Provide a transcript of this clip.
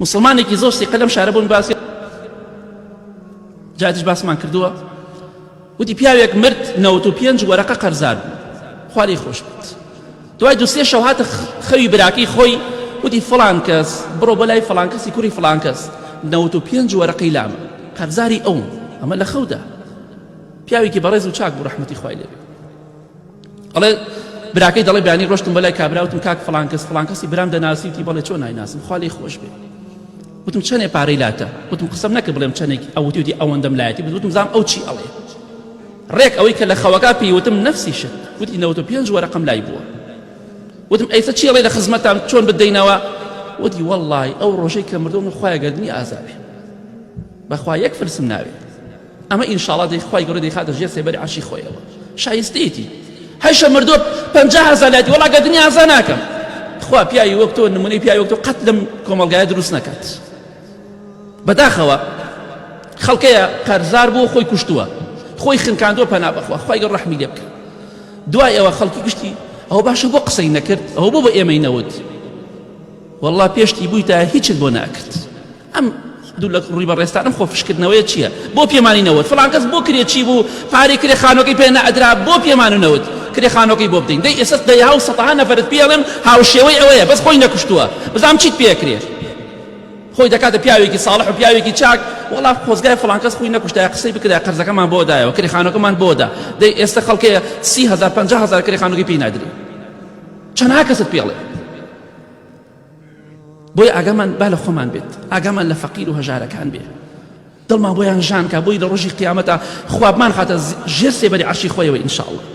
موسڵمانێکی زۆر سیقە لەم شارە بوون باسی جاتیش باسمان کردووە وتی پیاوێک مرد 95 وەرەقە قەرزار بوو خواری خۆش بێت دوای دوو سێ شەو هاتە خەوی براکەی خۆی وتی فڵان کەس بڕۆ بۆ لای فڵان کەسی کوڕی فڵان کەس 95 وەرەقەی لامە قەرزاری ئەوم ئەمە لە خەودا پیاوێکی بەڕێز و چاک بوو ڕەحمەتی خوای لێبێ ئەڵێ براکەی دەڵێ بیانی ڕۆشتم بەلای کابرا وتم کاک فڵان کەس فڵان کەسی برام دەناسی وتی بەڵێ چۆن نایناسم خوا لێی خۆش بێ وتم چەنێ پارەی لاتە وتم قسەم نەکرد بڵێم چەنێک ئەو وتی وتی ئەوەندەم لایەتی وتم زام ئەو چی ئەڵێ ڕێک ئەوەی کە لە خەوەکە پێی وتم نەفسی شت وتی 95 وەرەقەم لای بووە وتم ئەیسە چی ئەڵێ لە خزمەتان چۆن بدەینەوە وتی وەڵڵای ئەو ڕۆژەی کە مردوم خوایە گەردنی ئازابێ بەخوا یەک فلسم ناوێ ئەمە ئینشاڵا دەی خوای گەورە دەیخاتە ژێر سێبەری عەرشی خۆیەوە شایستەیەتی هەشە مردووە 50 هەزار لاتی وەڵا گەردنی ئازا ناکەم خوا پیاوی وەک تۆ نمونەی پیاوی وەک تۆ قەت لەم کۆمەڵگایە دروست نەکات بەداخەوە خەڵکەیە قەرزار بوو خۆی کوشتووە خۆی خنکاندووە پەنا بەخوا خوای گەورە ڕەحمی لێ بکە دوای ئەوە خەڵکی گشتی ئەوە باشە بۆ قسەی نەکرد ئەوە بۆ بە ئێمەی نەوت والله پێشتی بووی تا هیچت بۆ ناکرد ئەم دوو لە ڕووی بەڕێزتان ئەم خۆفشکردنەوەیە چییە؟ بۆ پێمانی نەوت فڵان کەس بۆ کرێ چی بوو پارەی کرێ خانوەکەی پێ نەئەدرا بۆ پێمان و نەوت کرێ خانوەکەی بۆ بدەین دەی ئێستا دەیها و سەتەها نەفەرت پێ ئەڵێم هاوشێوەی ئەوەیە بەس خۆی نەکوشتووە بزانم چیت پێ ئەکرێ خۆی دەکاتە پیاوێکی ساڵح و پیاوێکی چاک وەڵا خۆزگای فڵان کەس خۆی نەکوشتایە قسەی بکردایە قەرزەکەمان بۆ دایەوە کرێ خانوەکەمان بۆ دا دەی ئێستا خەڵکەیە 30 هەزار 50 هەزار کرێ خانوەکەی پێی نادرێ چەندها کەست پێ ئەڵێ بۆیە ئاگامان با لە خۆمان بێت ئاگامان لە فەقیر و هەژارەکان بێ دڵمان بۆیان ژان کا بۆی لە ڕۆژی قیامەتا خوا بمان خاتە ژێر سێبەری عەرشی خۆیەوە ئینشاءاللە.